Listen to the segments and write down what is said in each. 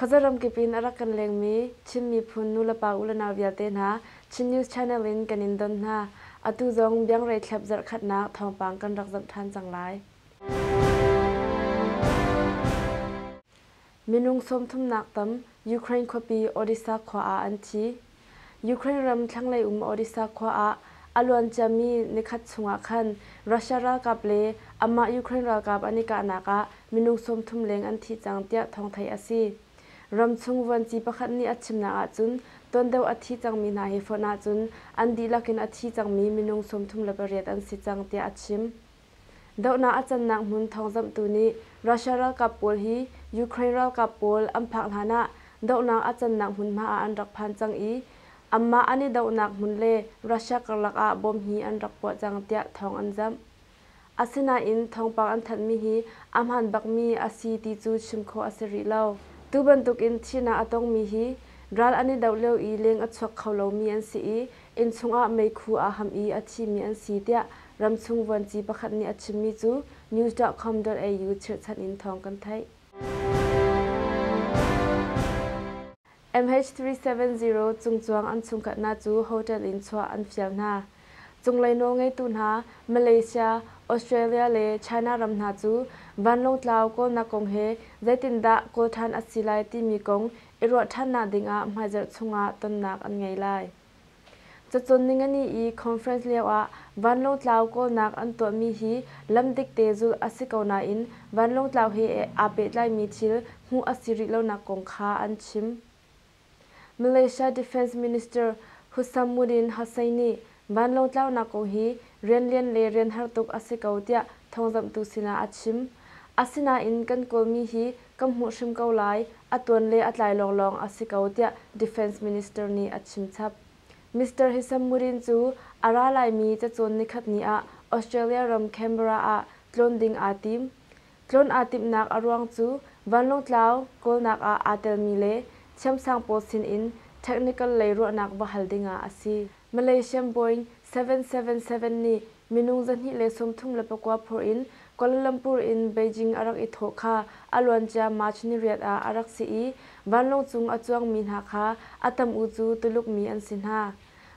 Khuaza ramkip in a rak kan lengmi Chin miphun nulepa ulenau vialte hna Chin News Channel in kan in don hna. Atu zong biangrei thlep zarhkhatnak thawngpang kan rak zamh ṭhan cang lai. Minung sawmthumnak tam Ukraine khuapi Odessa khua ah an thi. Ukraine ram thlanglei um Odessa khua ah a luanciami nikhat chungah khan Russia ralkap le amah Ukraine ralkap an i kahnak ah minung 30 leng an thi cang tiah thawngtheih a si. Ramchung vuanci pakhat nih a chimnak ahcun tuan deuh a thi cangmi hna hi fonh ahcun an dihlak in a thi cangmi minung 38 an si cang tiah a chim. Dohnak a cannak hmun thawngzamhtu nih Russia ralkap pawl hi Ukraine ralkap pawl an phak hlanah dohnak a cannak hmunhma ah an rak phan cang i anmah an i dohnak hmun le Russia karlak ah bom hi an rak puah cang tiah thawng an zamh. Asinain thawngpang an thanhmi hi a hmaan bakmi a si ti cu chim khawh a si rih lo. Tu bantukin thihnak a tongmi hi ral an i doh lio i leng a chuak kho lomi an si i innchung ah meikhu aa ham i a thimi an si tiah ramchung vuanci pakhat nih a chimmi cu news.com.au chirhchan in thawng kan theih. MH370 cungcuang an chungkhat hna cu hotel in chuah an fial hna. Cunglei nawlngeitu hna Malaysia, Australia le China ram hna cu vanlawng tlau kawlnak kong he zeitindah kawl ṭhan a si lai timi kong i ruah ṭhannak dingah hmaizarh chungah tonnak an ngei lai. Cacawn ningani i conference lioah vanlawng tlau kawlnak an tuahmi hi lam dikte zulh a si ko nain vanlawng tlau he aa pehtlaimi thil hmuh a si rih lonak kong kha an chim. Malaysia Defence Minister Hussamuddin Hussein nih vanlawng tlaunak kong hi rian lian le rian har tuk a si ko tiah thawngzamhtu sinah a chim. Asinain kan kawlmi hi kan hmuh hrim ko lai, a tuan le a tlai lawnglawng a si ko tiah Defence Minister nih a chim chap. Mr. Hisammuddin cu a ra laimi cacawn nikhat ni ah Australia ram Canberra ah tlawn ding aa tim. Tlawn aa timhnak a ruang cu vanlawng tlau kawlnak ah aa telmi le thiamsang pawl sinin technical lei ruahnak va hal dingah a si. Malaysian Boeing 777 nih minung 239 phur in Kuala Lumpur in Beijing a rak i thawh kha a luancia March niriat ah a rak si i vanlawng cung a cuangmi hna kha a tam-u cu Tuluk mi an si hna.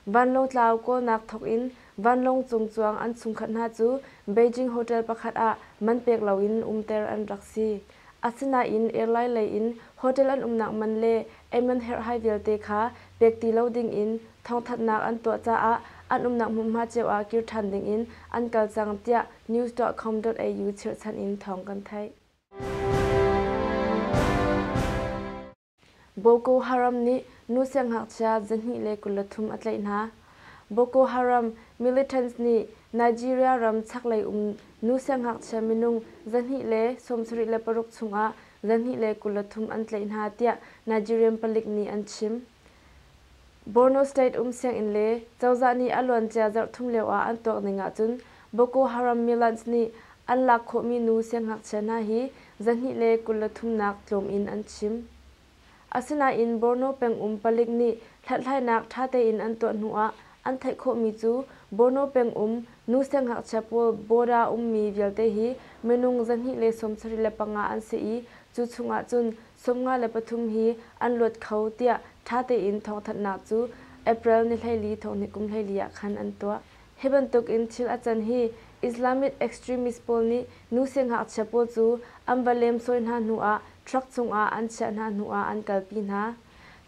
Vanlawng tlau kawlnak thawk in vanlawng cung cuang an chungkhat hna cu Beijing hotel pakhat ah man pek loin umter an rak si. Asinain airline lei in hotel an umnak man le eiman herhhai vialte kha pek ti lo ding in thawngthanhnak an tuah caah an umnak hmunhma cio ah kir ṭhan ding in an kal cang tiah news.com.au chirhchan in thawng kan theih. Boko Haram nih nu siangngakchia 223 a tlaih hna. Boko Haram militants nih Nigeria ram chaklei um nu siangngakchia minung 276 chungah 223 an tlaih hna tiah Nigerian palik nih an chim. Borno State um sianginn le cozah nih a luancia zarhthum lio ah an tuak ning ahcun Boko Haram militants nih an lak khawhmi nu siangngakchia hna hi 223 nak tlawm in an chim. Asinain Borno pengum palik nih hlathlainak ṭha tein an tuah hnuah an theih khawhmi cu Borno pengum nu siangngakchia pawl border ummi vialte hi minung 275 an si i cu chungah cun 53 hi an luat kho tiah ṭha tein thawngthanhnak cu April ni 14 thonghnih kum 14 ah khan an tuah. Hi bantukin thil a can hi Islamic extremist pawl nih nu siangngakchia pawl cu an va lemsawi hna hnuah truck cungah an chiah hna hnuah an kalpi hna.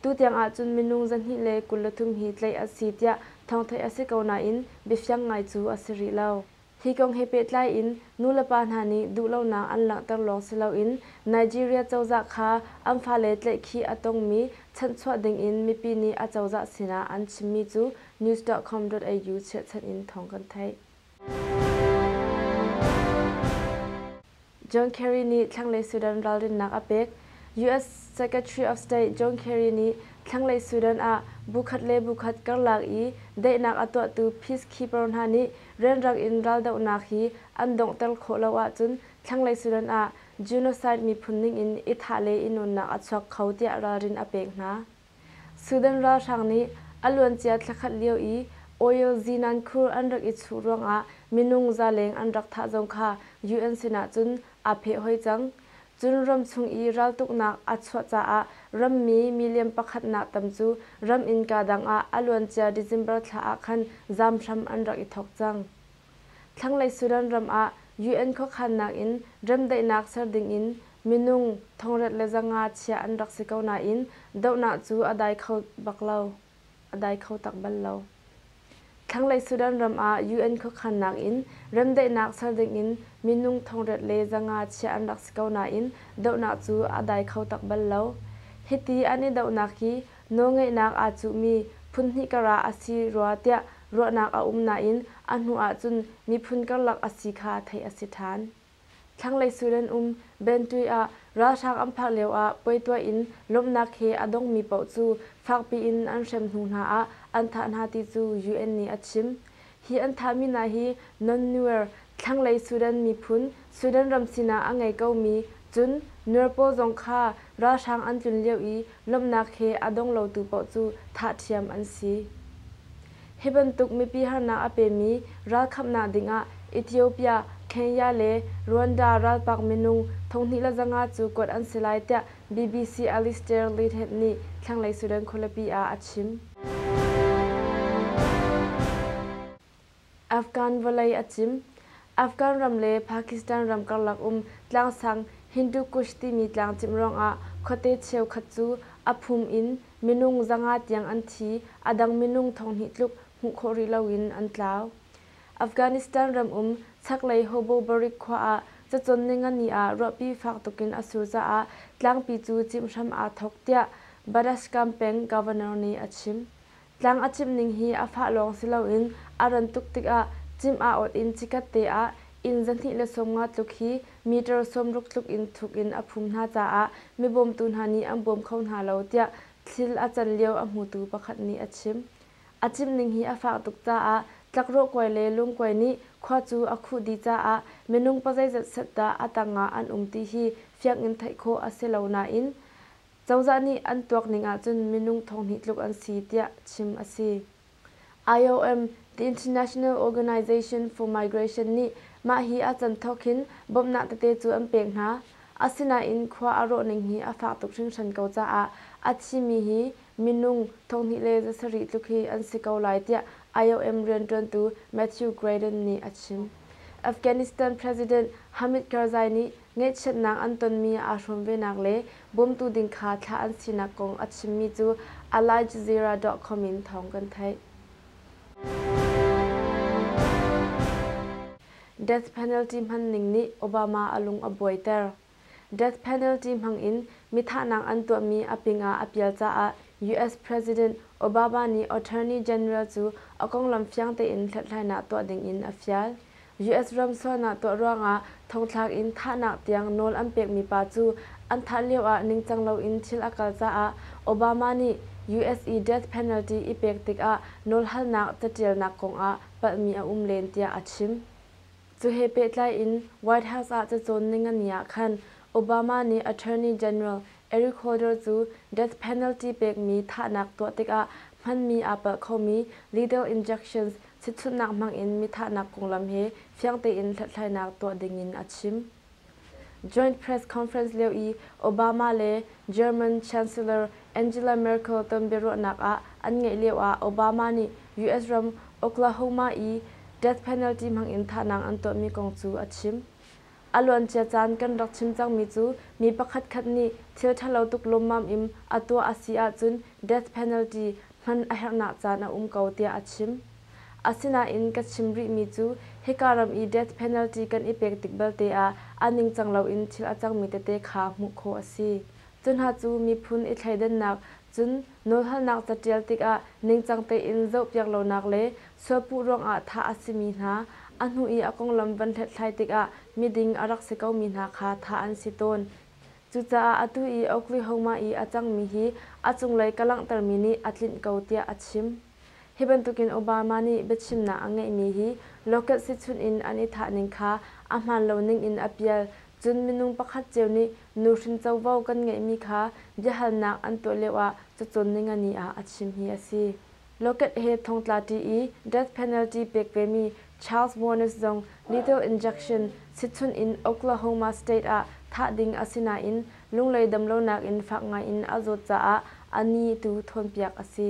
Tutiang ahcun minung 223 hi tlaih a si tiah thawngtheih a si ko nain biafiang ngai cu a si rih lo. Hi kong he pehtlai in nulepa hna nih duhlonak an langhter lawng si loin Nigeria cozah kha an fale tlaihkhih a tongmi chanhchuah dingin mipi nih a cozah sinah an chimmi cu news.com.au chirhchan in thawng kan theih. John Kerry nih thlanglei Sudan ralrinnak a pek. US Secretary of State John Kerry nih thlanglei Sudan ah bukhat le bukhat karlak i daihnak a tuahtu peacekeeper hna nih rianrang in raldohnak hi an donghter khawh lo ahcun thlanglei Sudan ah genocide miphun ningin i thah le i nawnnak a chuak kho tiah ralrin a pek hna. Sudan ralhrang nih a luancia thlakhat lio i oil zinan khur an rak i chuh ruangah minung zaleng an rak thah zong kha UN sinah cun aa pheh hoi cang. Cun ramchung i raltuknak a chuah caah rammi million pakhat nak tam cu ram innka dang ah a luancia December thla ah khan zaam hram an rak i thawk cang. Thlanglei Sudan ram ah UN khuakhannak in remdaihnak ser ding in minung 1500 chiah an rak si ko nain dohnak cu a dai kho bak lo. A dai kho tak bal lo. Thlanglei Sudan ram ah UN khuakhannak in remdaihnak ser ding in minung 8500 chiah an rak si ko nain dohnak cu a dai kho tak bal lo. Hiti an i dohnak hi nawlngeihnak aa cuhmi phun hnih kar ah a si rua tiah ruahnak a um nain a hnu ahcun miphun karlak a si kha theih a si ṭhan. Thlanglei Sudan um Bentui ah ralhrang an phak lio ah puai tuah in lawmhnak he a dongmi paoh cu fakpi in an hrem hnu hna ah an thah hna ti cu UN nih a chim. Hi an thahmi hna hi Non-Nuer, Thlanglei Sudan miphun, Sudan ram sinak a ngei komi, cun Nuer pawl zong kha ralhrang an tlun lio i lawmhnak he a dong lotu paoh cu thah ṭhiam an si. Hi bantuk mipi harnak a pemi ral khamnak dingah Ethiopia, Kenya le Rwanda ralpak minung 2500 cu kuat an si lai tiah bbc Alistair Leithead nih thlanglei Sudan khualipi ah a chim. Afghan vawlei a cim. Afghan ram le Pakistan ram karlak um tlangsang Hindu Kush timi tlang cimh ruangah khuate cheukhat cu a phum in minung 500 tiang an thi, a dang minung 2000 tluk hmuh khawh rih loin an tlau. Afghanistan ram um chaklei Hobo Barik khua ah cacawn ningani ah ruahpi fak tukin a sur caah tlangpi cu cimh hram aa thawk tiah Badakhshan peng governor nih a chim. Tlang a cimh ning hi a fah lawng si loin a ran tuk tikah cimh aa awt in chikkhat te ah inn 250 tluk hi meter 60 tluk in thuk in a phum hna caah mibawmtu hna nih an bawm kho hna lo tiah thil a can lio a hmutu pakhat nih a chim. A cimh ning hi a fak tuk caah tlakrawh kuai le lungkuai nih khua cu a khuh dih caah minung pazeizat set dah a tangah an um ti hi fiang in theih khawh a si lo nain cozah nih an tuak ning ahcun minung 2000 tluk an si tiah chim a si. IOM, the International Organization for Migration nih mah hi a can thawk hin bawmhnak tete cu an pek hna. Asinain khua a rawh ning hi a fak tuk hringhran ko caah a thimi hi minung 2700 tluk hi an si ko lai tiah IOM rianṭuantu Matthew Graydon nih a chim. Afghanistan President Hamid Karzai nih ngaihchiatnak an tonmi aa hrawm venak le bawmtu ding kha thlah an sinak kong a chimmi cu aljazeera.com in thawng kan theih. Death penalty hman ning nih Obama a lung a buaiter. Death penalty hmang in mithahnak an tuahmi a ping ah a pial caah US President Obama nih Attorney General cu a konglam fiang tein hlathlainak tuah ding in a fial. US ram sualnak tuah ruangah thongthlak in thahnak tiang nawl an pekmi pa cu an thah lioah ningcang loin thil a kal caah Obama nih US i death penalty i pek tikah nawlhalnak catialnak kongah palhmi a um len tiah a chim. Cu he pehtlai in White House ah cacawn ningani ah khan Obama nih Attorney General Eric Holder cu death penalty pekmi thahnak tuah tikah hmanmi aa palh khomi lethal injections chitchunhnak hmangin mithahnak konglam he fiang tein hlathlainak tuah dingin a chim. Joint Press Conference lio i Obama le German Chancellor Angela Merkel ton biaruahnak ah an ngeih lioah Obama nih US ram Oklahoma i death penalty hmangin thahnak an tuahmi kong cu a chim. A luancia caan kan rak chim cangmi cu mi pakhatkhat nih thil ṭhalo tuk lawmmam in a tuah a si ahcun death penalty hman a herhnak caan a um ko tiah a chim. Asinain ka chim rihmi cu hika ram i death penalty kan i pek tik belte ah a ningcang loin thil a cangmi tete kha hmuh khawh a si. Cu hna cu miphun i thleidannak cun nawlhalnak catial tikah ningcang tein zohpiak lonak le sualpuh ruangah thah a simi hna, a hnu i a konglam van hlethlai tikah miding a rak si komi hna kha thah an si tawn. Cucaah atu i Oklahoma i a cangmi hi a cunglei ka langhtermi nih a tlinh ko tiah a chim. Hi bantukin Obama nih biachimnak a ngeihmi hi locket sichunh in an i thah ning kha a hmaan lo ning in a pial. Cun minung pakhat cio nih nuhrin covo kan ngeihmi kha biahalnak an tuah lioah cacawn ningani ah a chim hi a si. Locket he thongtla ṭi i death penalty pek vemi Charles Warnes zong lethal injection sichunh in Oklahoma State ah thah. thah ding a si nain lunglei damlonak in fak ngaiin a zawt caah a ni tu thawnpiak a si.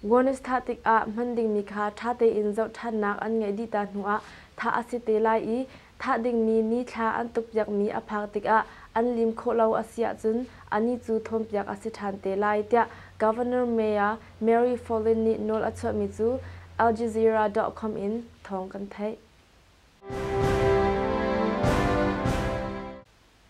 Guanes thah tikah hman dingmi kha ṭha tein zoh ṭhannak an ngeih dih ta hnuah thah a si te lai i thah dingmi ni thla an tukpiakmi a phak tikah an lim khawh lo a si ahcun a ni cu thawnpiak a si ṭhan te lai tiah Governor Mayor Mary Fallin nih nawl a chuahmi cu aljazeera.com in thawng kan theih.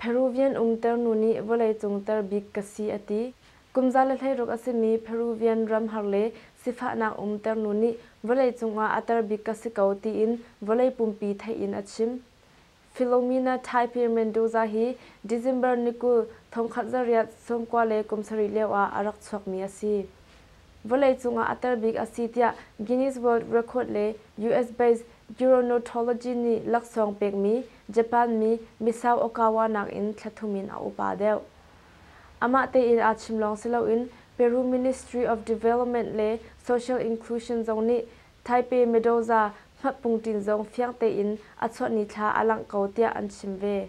Peruvian um ternu nih vawleicung ter bik ka si a ti. Kum 116 a simi Peruvian ram har le sifahnak um ternu nih vawleicung ah a ter bik ka si ko tiin vawlei pumpi theih in a chim. Filomena Taipe Mendoza hi December ni 20, 1997 lio ah a rak chuakmi a si. Vawleicung ah a ter bik a si tiah Guinness World Record le US-based Gerontology nih laksawng pekmi Japan mi Misao Okawa nakin thla thum in a upa deuh. Amah tein aa chim lawng si loin Peru Ministry of Development le Social Inclusion zong nih Taipei Mendoza hmatpungṭin zong fiang tein a chuah ni thla a langh ko tiah an chim ve.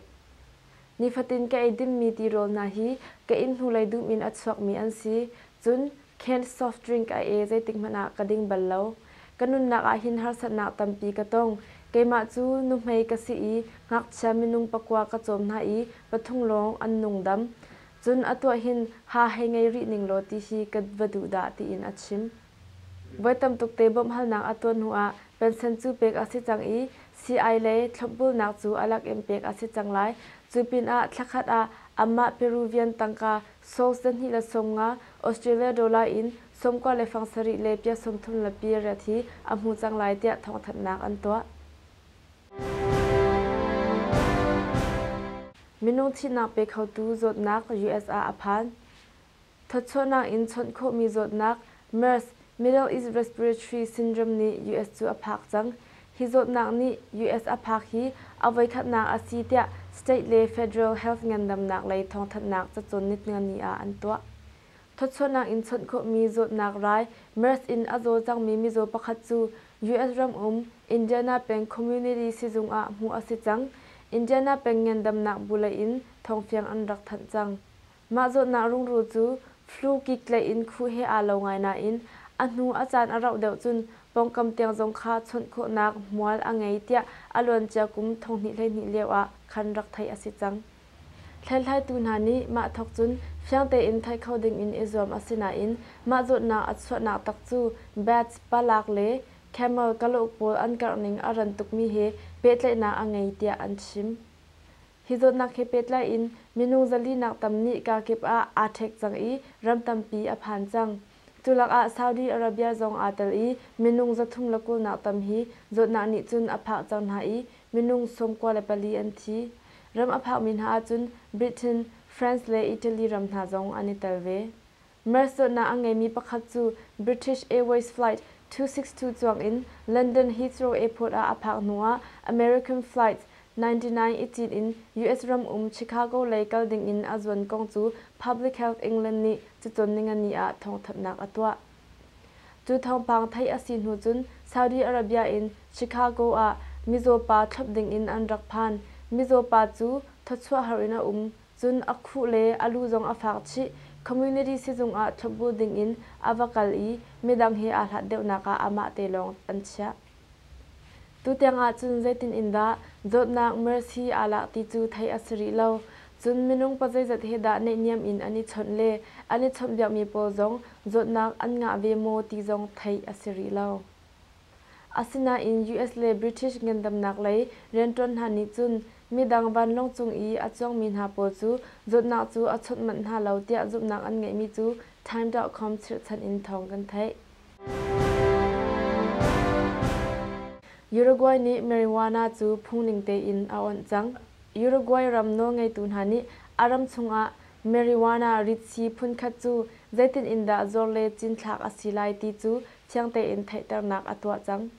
Nifatin ka ei dimmi tirawl hna hi ka inn hnulei dum in a chuakmi an si. Cun canned soft drink a e zeitik hmanh ah ka ding bal lo. Ka nunnak ah hin harsatnak tampi ka tong. Keimah cu nuhmei ka si i ngakchia minung pakua ka cawm hna i pathum lawng an nung dam. Cun a tuah hin ha hei ngei rih ning law ti hi ka va duh dah tiin a chim. Voi tam tuk te bawmhhalnak a tuah hnuah pension cu pek a si cang i sii le thlopbulnak cu a lak in pek a si cang lai. Cu pinah thlakhat ah amah Peruvian tangka sols 250, Australia dollar in 90 le fang sarih le pia 30 le pi riat hi a hmu cang lai tiah thawngthanhnak an tuah. Minung thihnak pe khotu zawtnak US ah a phan. Thawchuahnak in chawnh khawhmi zawtnak MERS, Middle East Respiratory Syndrome nih US cu a phak cang. Hi zawtnak nih US a phak hi a voikhatnak a si tiah state le federal health ngandamnak lei thawngthanhnak cacawn nitnga ah an tuah. Thawchuahnak in chawnh khawhmi zawtnak rai MERS in a zaw cangmi mizaw pakhat cu US ram um Indiana peng community sizung ah hmuh a si cang. Indiana peng ngandamnak bu lei in thawngfiang an rak thanh cang. Mah zawtnak rungrul cu flu kik tlaih in khuh he aa lo ngai nain a hnu a caan a rauh deuh cun pawngkam tiang zong kha chawnh khawhnak hmual a ngei tiah a luancia kum 2012 lio ah khan rak theih a si cang. Hlathlaitu hna nih mah thawk cun fiang tein theih kho dingin i zuam a si nain mah zawtnak a chuahnak tak cu bats, palak le camel kalauk pawl an karhning a ran tukmi he pehtlaihnak a ngei tiah an chim. Hi zawtnak he pehtlai in minung zalinak tam nih kakip ah aa ṭhek cang i ram tampi a phan cang. Cu lakah Saudi Arabia zong aa tel i minung 320 nak tam hi zawtnak nih cun a phak cang hna i minung 94 an thi. Ram a phakmi hna ahcun Britain, France le Italy ram hna zong an i tel ve. MERS zawtnak a ngeimi pakhat cu British Airways Flight 262 cuang in London Heathrow Airport ah a phak hnuah American Flight 99 i cit in US ram um Chicago lei kal dingin a zuan kong cu Public Health England nih cacawn ningani ah thawngthanhnak a tuah. Cu thawngpang theih a si hnu cun Saudi Arabia in Chicago ah mizaw pa thlop dingin an rak phan. Mizaw pa cu thawchuah har in a um. Cun a khuh le a lu zong a fak chih. Community sizung ah thlopbul dingin a va kal i midang he aa hlat deuhnak ah amah te lawng an chiah. Tutiang ahcun zeitin in dah zawtnak MERS hi aa lak ti cu theih a si rih lo. Cun minung pazeizat he dah naihniam in an i chawnh le an i chawnhbiakmi pawl zong zawtnak an ngah ve maw ti zong theih a si rih lo. Asinain US le British ngandamnak lei rianṭuan hna nih cun midang vanlawng cung i a cuangmi hna pawl cu zawtnak cu a chawnh manh hna lo tiah zumhnak an ngeihmi cu Time.com chirhchan in thawng kan theih. Uruguay nih marijuana cu phungning tein a awnh cang. Uruguay ram nawlngeitu hna nih a ram chungah marijuana ritsi phunkhat cu zeitin in dah zuar le cinthlak a si lai ti cu fiang tein theihternak a tuah cang.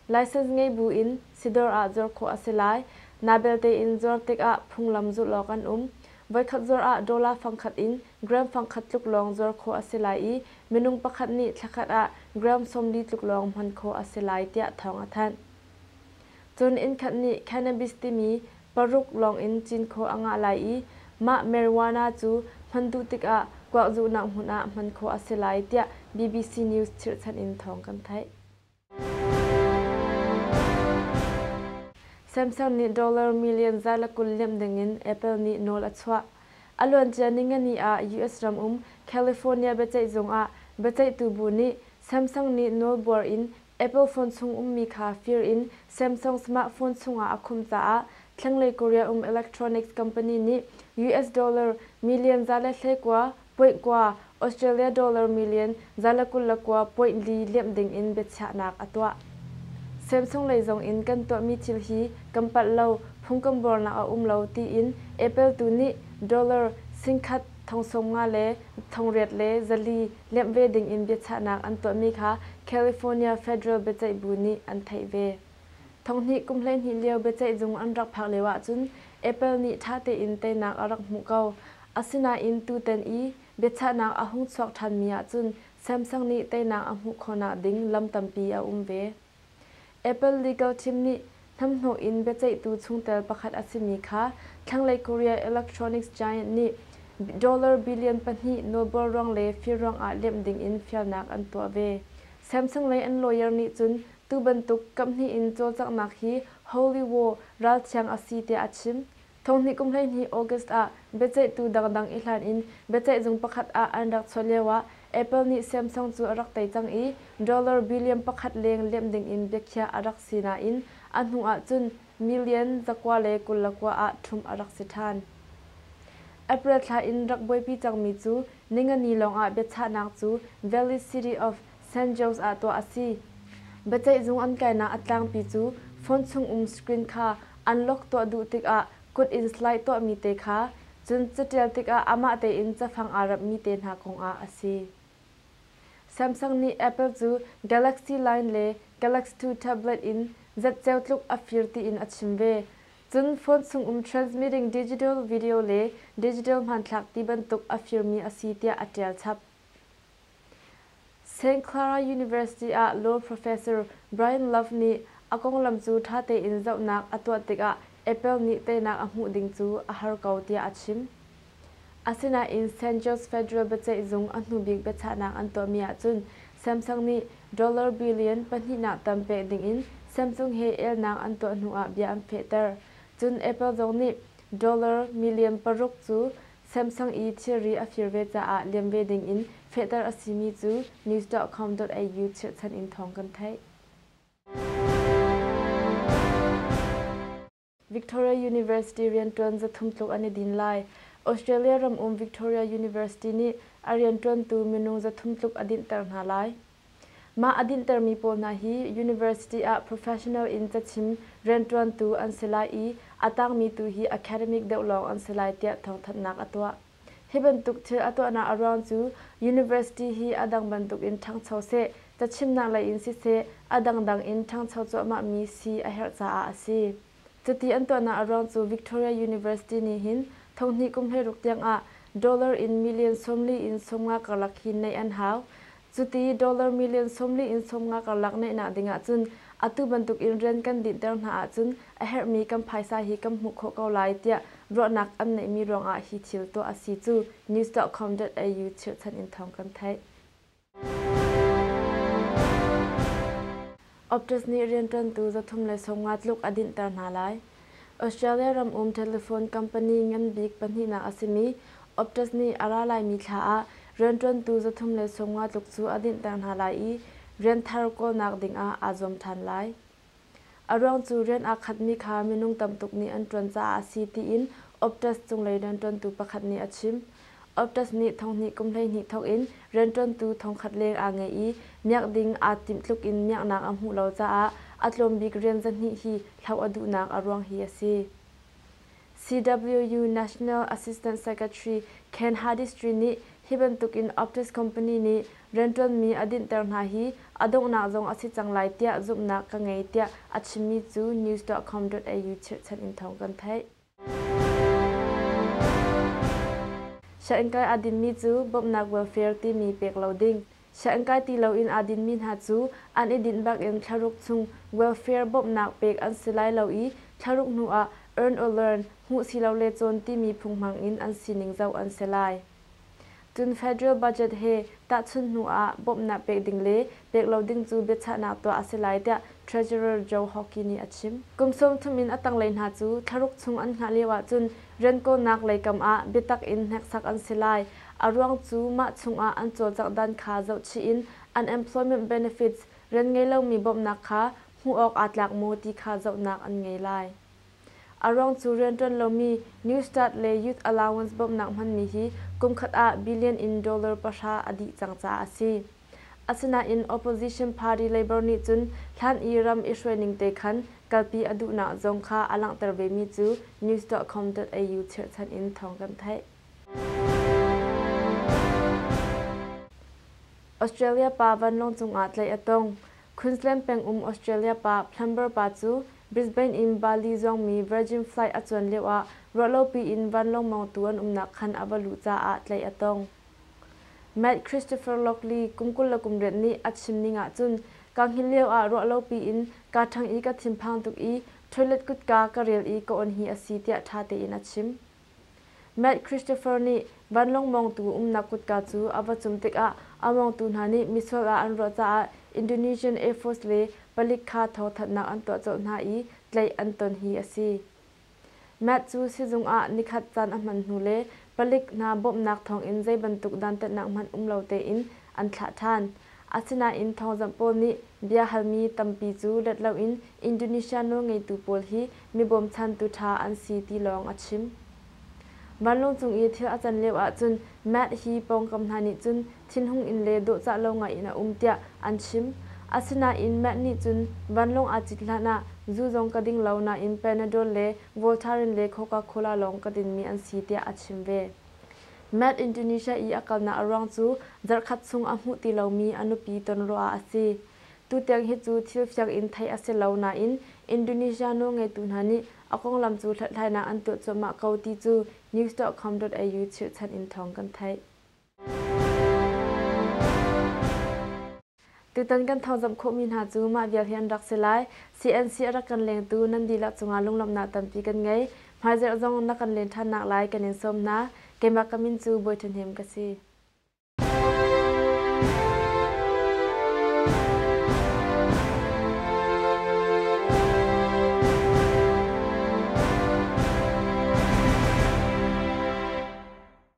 License ngei bu in sidawr ah zuar khawh a si lai. Na belte in zuar tikah phunglam zulh awk an um. Voikhat zuar ah dollar fangkhat in gram fangkhat tluk lawng zuar khawh a si lai i minung pakhat nih thlakhat ah gram 40 tluk lawng hman khawh a si lai tiah thawng a thanh. Cun innkhat nih cannabis timi Paruk lawngin cin khawh a ngah lai i mah marijuana cu hman duh tikah kuak zuhnak hmun ah hman khawh a si lai tiah BBC News chirhchan in thawng kan theih. Samsung nih dollar million 120 liamh dingin Apple nih nawl a chuah. A luancia ningani ah US ram um California biaceihzung ah biaceihtu bu nih Samsung nih nawlbuar in Apple phone chung ummi kha fir in Samsung smartphone chungah a khumh caah thlanglei Korea um electronics company nih US dollar million 119.9, Australia dollar million 129.4 liamh dingin biachiahnak a tuah. Samsung lei zong in kan tuahmi thil hi kan palh lo, phung kan buarnak a um lo tiin Apple tu nih dollar 10,000 650,400 liamh ve dingin biachahnak an tuahmi kha California Federal Biaceihbu nih an theih ve. Thonghnih kum 12 lio biaceihzung an rak phak lio ahcun Apple nih ṭha tein teinak a rak hmuh ko. Asinain tutan i biachahnak a hung chuak ṭhanmi ahcun Samsung nih teinak a hmuh khawhnak ding lam tampi a um ve. Apple legal team nih hnamhnawh in biaceihtu chungtel pakhat a simi kha Thlanglei Korea electronics giant nih dollar billion pahnih nawlbuar ruang le fir ruangah liamh dingin fialnak an tuah ve. Samsung lei an lawyer nih cun tu bantuk kaphnih in cawlcanghnak hi holy war ralthiang a si tiah a chim. Thonghnih kum 12 August ah biaceihtu dangdang i hlan in biaceihzung pakhat ah an rak chuah lioah Apple nih Samsung cu a rak tei cang i dollar billion pakhat leng liamh dingin biakhiah a rak si nain a hnu ahcun million 929 ah ṭhumh a rak si ṭhan. April thla in rak buaipi cangmi cu ningani lawngah biachahnak cu Valley City of San Jose ah tuah a si. Biaceihzung an kainak a tlangpi cu phone chung um screen kha unlock tuah duh tikah kut in slide tuahmi te kha, cun catial tikah amah tein cafang aa rapmi te hna kongah a si. Samsung nih Apple cu Galaxy Line le Galaxy 2 tablet in zatceo tluk a fir tiin a chim ve. Cun phone chung um transmitting digital video le digital hmanthlak ti bantuk a firmi a si tiah a ṭial chap. St. Clara University ah law professor Brian Love nih a konglam cu ṭha tein zohnak a tuah tikah Apple nih teinak a hmuh ding cu a har ko tiah a chim. Asinain San Jose Federal Biaceihzung a hnubik biachahnak an tuahmi ahcun Samsung nih dollar billion pahnihnak tam pek dingin Samsung he elnak an tuah hnuah bia an fehter. Cun Apple zong nih dollar million paruk cu Samsung i thilri a fir ve caah liam ve dingin fehter a simi cu news.com.au chirhchan in thawng kan theih. Victoria University rianṭuan 300 tluk an i din lai. Australia ram um Victoria University nih a rianṭuantu minung 300 tluk a dinhter hna lai. Mah a dinhtermi pawl hna hi university ah professional in cachim rianṭuantu an si lai i a tangmi tu hi academic deuh lawng an si lai tiah thawngthanhnak a tuah. Hi bantuk thil a tuahnak a ruang cu university hi a dang bantukin ṭhangcho seh, cachimnak lei in siseh, a dangdang in ṭhangcho cuahmahmi si a herh caah a si. Cuti an tuahnak a ruang cu Victoria University nih hin thonghnih kum 16 tiangah dollar in million 40 in 50 karlak hi neih an hau. Cuti dollar million 40 in 50 karlak neihnak ding ahcun atu bantuk in rian kan dinhter hna ahcun a herhmi kan phaisa hi kan hmuh khawh ko lai tiah ruahnak an neihmi ruangah hi thil tuah a si cu news.com.au chirhchan in thawng kan theih. Optus nih rianṭuantu 350 tluk a dinhter hna lai. Australia ram um telephone company ngan bik pahnihnak a simi Optus nih a ra laimi thla ah rianṭuantu 350 tluk cu a dinhter hna lai i rian thar kawlnak dingah aa zuam ṭhan lai. A ruang cu rian aa khatmi kha minung tam tuk nih an ṭuan caah a si tiin Optus cunglei rianṭuantu pakhat nih a chim. Optus nih thonghnih kum 12 thawk in rianṭuantu thongkhat leng aa ngeih i miak ding aa timh tluk in miaknak a hmuh lo caah a tlawm bik rian 200 hi hloh a duhnak a ruang hi a si. CWU National Assistant Secretary Ken Hardisty nih hi bantukin Optus company nih rianṭuanmi a dinhter hna hi a donghnak zong a si cang lai tiah zumhnak ka ngei tiah a chimmi cu news.com.au chirhchan in thawng kan theih. Sianginn kai aa dinmi cu bawmhnak welfare timi pek lo ding. Sianginn kai ti loin aa dinmi hna cu an i dinh bakin thlaruk chung welfare bawmhnak pek an si lai lo i thlaruk hnu ah Earn or Learn, hmuh silole cawn timi phung hmang in an sining zoh an si lai. Cun federal budget he tahchunh hnu ah bawmhnak pek ding le pek lo ding cu biachahnak tuah a si lai tiah Treasurer Joe Hockey nih a chim. Kum 30 in a tanglei hna cu thlaruk chung an hngah lio ahcun rian kawlnak leikam ah biatak in hneksak an si lai. A ruang cu mah chungah an cawlcangh dan kha zohchih in unemployment benefits, rian ngei lomi bawmhnak kha hmuh awk aa tlak maw ti kha zohnak an ngei lai. A ruang cu rianṭuan lomi New Start le Youth Allowance bawmhnak hmanmi hi kumkhat ah billion in dollar pahra a dih cang caah a si. Asinain opposition party Labour nih cun hlan i ram i hruaining te khan kalpi a duhnak zong kha a langhter vemi cu news.com.au chirhchan in thawng kan theih. Australia pa vanlawng cungah tlaih a tong. Queensland pengum Australia pa Plumber pa cu Brisbane in Bali zuangmi Virgin Flight a cuan lioah ruahlopi in vanlawng mawngtu an umnak khan a va luh caah tlaih a tong. Matt Christopher Lockley kum 28 nih a chim ning ahcun kaa hngilh lioah ruahlopi in kaa ṭhang i ka thinphang tuk i toilet kutka ka rel i ka on hi a si tiah ṭha tein a chim. Matt Christopher nih vanlawng mawngtu umnak kutka cu a va cum tikah a mawngtu hna nih misual ah an ruah caah Indonesian Air Force le palik kha thawngthanhnak an tuah colh hna i tlaih an ton hi a si. Matt cu sizung ah nikhat caan a hman hnu le palik hna bawmhnak thawngin zei bantuk dantatnak hmanh um lo tein an thlah ṭhan. Asinain thawngzamh pawl nih bia halmi tampi cu let loin Indonesia nawlngeitu pawl hi mi bawmchantu ṭha an si ti lawng a chim. Vanlawng cung i thil a can lio ahcun Matt hi pawngkam hna nih cun thinhung in le dawhcah lo ngaiin a um tiah an chim. Asinain Matt nih cun vanlawng aa cit hlan ah zu zong ka ding lo nain Panadol le Voltaren le Coca-Cola lawng ka dinmi an si tiah a chim ve. Matt Indonesia i a kalnak a ruang cu zarhkhat chung a hmuh ti lomi a nupi ton ruah ah a si. Tutiang hi cu thil fiang in theih a si lo nain Indonesia nawlngeitu hna nih a konglam cu hlathlainak an tuah cuahmah ko ti cu news.com.au chirhchan in thawng kan theih. Tutan kan thawngzamh khawhmi hna cu mah vial hi an rak si lai. CNC a rak kan lengtu nan dihlak cungah lunglawmhnak tampi kan ngei. Hmaizarh zong na kan len ṭhannak lai kan in sawm hna. Keimah ka min cu Bawi Ṭha Hnem ka si.